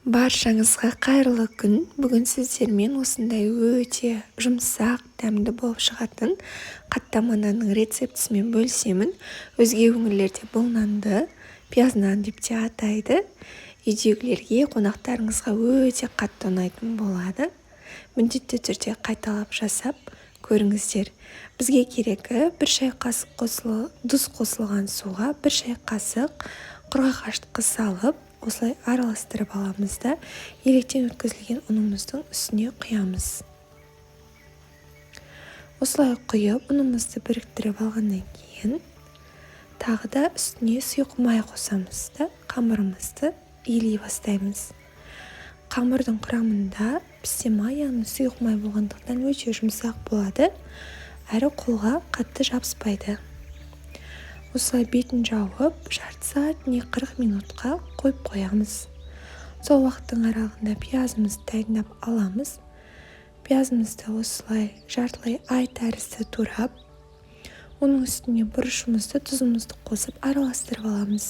Баршаңызға қайырлы күн! Бүгін сіздермен осындай өте жұмсақ, дәмді болып шығатын қаттама нанның рецептісімен бөлісемін. Өзге өңірлерде бұл нанды пияз нан деп те атайды. Үйдегілерге, қонақтарыңызға өте қатты ұнайтын болады. Міндетті түрде қайталап жасап көріңіздер. Бізге керегі 1 шай қасық тұз қосылған суға 1 шай қасық құрғақ ашытқы салып, осылай араластырып аламыз да, електен өткізілген ұнымыздың үстіне құямыз. Осылай құйып, ұнымызды біріктіріп алғаннан кейін тағы да үстіне сұйық май қосамыз да, қамырымызды илей бастаймыз. Қамырдың құрамында пісте май, яғни сұйық май болғандықтан өте жұмсақ болады, әрі қолға қатты жабыспайды. Осылай бетін жауып, жарты сағат не 40 минутқа қойып қоямыз. Сол уақыттың аралығында пиязымызды дайындап аламыз. Пиязымызды осылай жартылай ай тәрізді турап, оның үстіне бұрышымызды, тұзымызды қосып араластырып аламыз.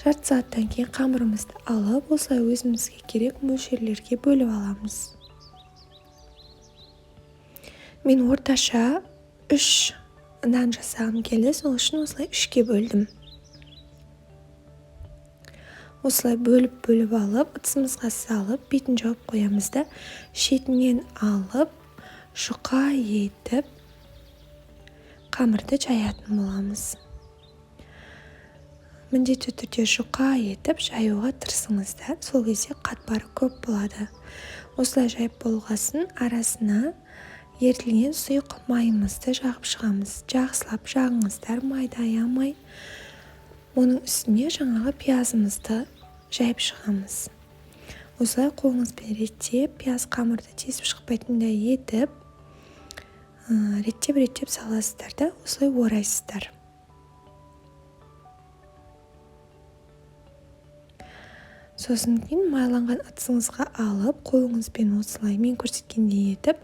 Жарты сағаттан кейін қамырымызды алып, осылай өзімізге керек мөлшерлерге бөліп аламыз. Мен орташа 3 нан жасағым келді, сол үшін осылай 3-ке бөлдім. Осылай бөліп-бөліп алып, ыдысымызға салып, бетін жауып қоямыз да, шетінен алып, жұқа етіп қамырды жаятын боламыз. Міндетті түрде жұқа етіп жаюға тырысыңыздар, сол кезде қатпары көп болады. Осылай жайып болғасын арасына ерітілген сұйық майымызды жағып шығамыз. Жақсылап жағыңыздар, майды аямай. Оның үстіне жаңағы пиязымызды жайып шығамыз. Осылай қолыңызбен реттеп, пияз қамырды тесіп шықпайтындай етіп, реттеп-реттеп саласыздар да, осылай орайсыздар. Сосын кейін майланған ыдысыңызға алып, қолыңызбен осылай мен көрсеткендей етіп,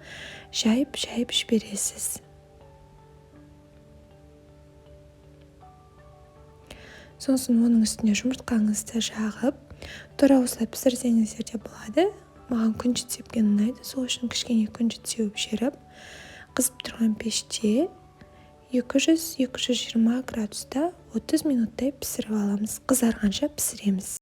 жайып-жайып жібересіз. Сосын оның үстіне жұмыртқаңызды жағып, тура осылай пісірсеңіздер де болады. Маған күнжіт сепкен ұнайды, сол үшін кішкене күнжіт сеуіп жіберіп, қызып тұрған пеште 200-220 градуста 30 минуттай пісіріп аламыз. Қызарғанша пісіреміз.